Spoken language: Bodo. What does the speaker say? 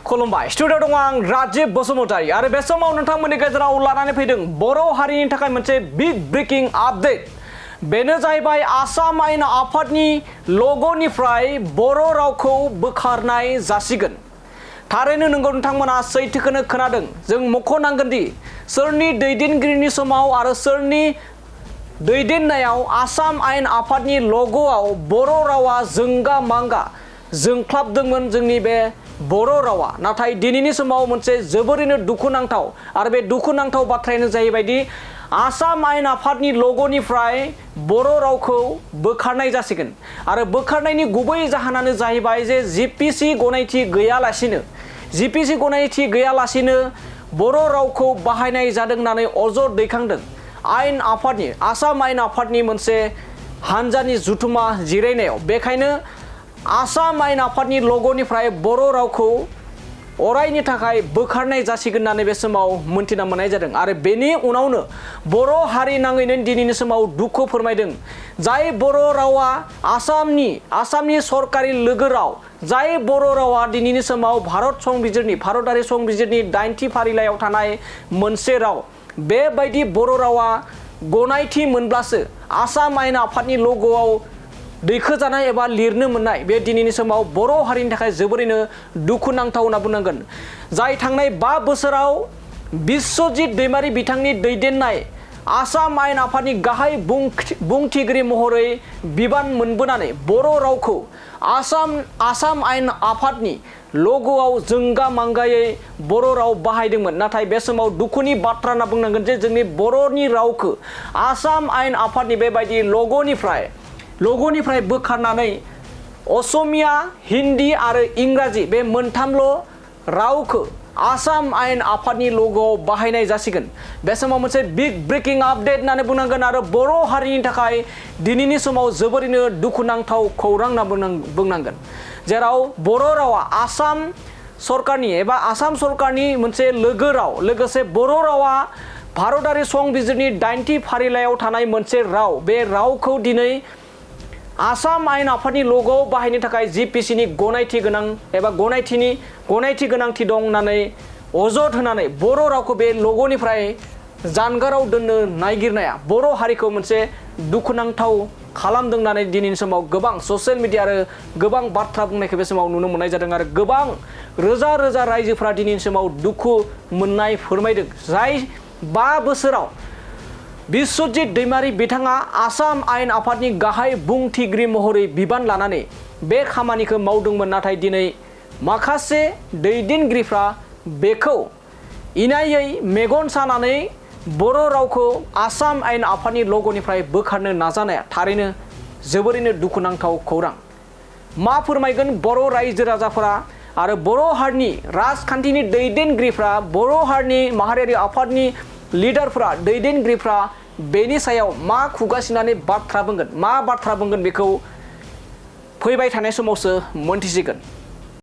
खुलुमबाय स्टुडिअ दङ आं राजीब बसुमतारी आरो बे समाव नोंथांमोननि गेजेराव लानानै फैदों बर' हारिनि थाखाय मोनसे बिग ब्रेकिं आपडेट बेनो जाहैबाय आसाम आयेन आफादनि लग'निफ्राय बर' रावखौ बोखारनाय जासिगोन। थारैनो नंगौ नोंथांमोना सैथोखौनो खोनादों। जों मख'नांगोन दि सोरनि दैदेनगिरिनि समाव आरो सोरनि दैदेननायाव आसाम आयेन आफादनि लग'आव बर' रावा जोंगा मांगा जोंख्लाबदोंमोन जोंनि बे बर' रावा। नाथाय दिनैनि समाव मोनसे जोबोरैनो दुखुनांथाव आरो बे दुखुनांथाव बाथ्रायानो जाहैबायदि आसाम आयेन आफादनि लग'निफ्राय बर' रावखौ बोखारनाय जासिगोन आरो बोखारनायनि गुबै जाहोनानो जाहैबाय जे जिपिसि गनायथि गैयालासिनो बर' रावखौ बाहायनाय जादों होननानै अजद दैखांदों आयेन आफादनि आसाम आयेन आफादनि मोनसे हानजानि जुथुमा जिरायनायाव। बेखायनो आसाम आयेन आफादनि लग'निफ्राय बर' रावखौ अरायनि थाखाय बोखारनाय जासिगोन होननानै बे समाव मोनथिना मोननाय जादों आरो बेनि उनावनो बर' हारि नाङैनो दिनैनि समाव दुखु फोरमायदों। जाय बर' रावा आसामनि सरकारि लोगो राव, जाय बर' रावा दिनैनि समाव भारतारि संबिजिरनि 8थि फारिलाइयाव थानाय मोनसे राव, बेबायदि बर' रावा गनायथि मोनब्लासो आसाम आयेन आफादनि लग'आव दैखोजानाय एबा लिरनो मोननाय बे दिनैनि समाव बर' हारिनि थाखाय जोबोरैनो दुखुनांथाव होनना बुंनांगोन। जाय थांनाय 5 बोसोराव बिस्वजित दैमारी बिथांनि दैदेननाय आसाम आयेन आफादनि गाहाय बुंथिगिरि महरै बिबान मोनबोनानै बर' रावखौ आसाम आयेन आफादनि लग'आव जोंगा मांगायै बर' राव बाहायदोंमोन। नाथाय बे समाव दुखुनि बाथ्रा होनना बुंनांगोन जे जोंनि बर'नि रावखौ आसाम आयेन आफादनि बेबायदि लग'निफ्राय बोखारनानै असमिया, हिन्दी आरो इंराजि बे मोनथामल' रावखौ आसाम आयेन आफादनि लग'आव बाहायनाय जासिगोन। बे समाव मोनसे बिग ब्रेकिं आपडेट होननानै बुंनांगोन आरो बर' हारिनि थाखाय दिनैनि समाव जोबोरैनो दुखुनांथाव खौरां होनना बुंनांगोन। जेराव बर' रावा आसाम सरकारनि मोनसे लोगो राव, लोगोसे बर' रावा भारतारि संबिजिरनि 8थि फारिलाइयाव थानाय मोनसे राव। बे रावखौ दिनै आसाम आयेन आफादनि लग'आव बाहायनो थाखाय जिपिसिनि गनायथि गोनांथि दं होननानै अजद होनानै बर' रावखौ बे लग'निफ्राय जानगाराव दोननो नागिरनाया बर' हारिखौ मोनसे दुखुनांथाव खालामदों होननानै दिनैनि समाव गोबां ससियेल मिडिया आरो गोबां बाथ्रा बुंनायखौ बे समाव नुनो मोननाय जादों आरो गोबां रोजा रोजा रायजोफ्रा दिनैनि समाव दुखु मोननाय फोरमायदों। जाय 5 बोसोराव बिस्वजित दैमारी बिथाङा आसाम आयेन आफादनि गाहाय बुंथिगिरि महरै बिबान लानानै बे खामानिखौ मावदोंमोन। नाथाय दिनै माखासे दैदेनगिरिफ्रा बेखौ इनायै मेगन सानानै बर' रावखौ आसाम आयेन आफादनि लग'निफ्राय बोखारनो नाजानाया थारैनो जोबोरैनो दुखुनांथाव खौरां। मा फोरमायगोन बर' रायजो राजाफोरा आरो बर' हारिनि राजखान्थिनि दैदेनगिरिफ्रा, बर' हारिनि माहारियारि आफादनि लिडारफ्रा, दैदेनगिरिफ्रा बेनि सायाव मा खुगासिनानै मा बाथ्रा बुंगोन बेखौ फैबाय थानाय समावसो मोनथिसिगोन।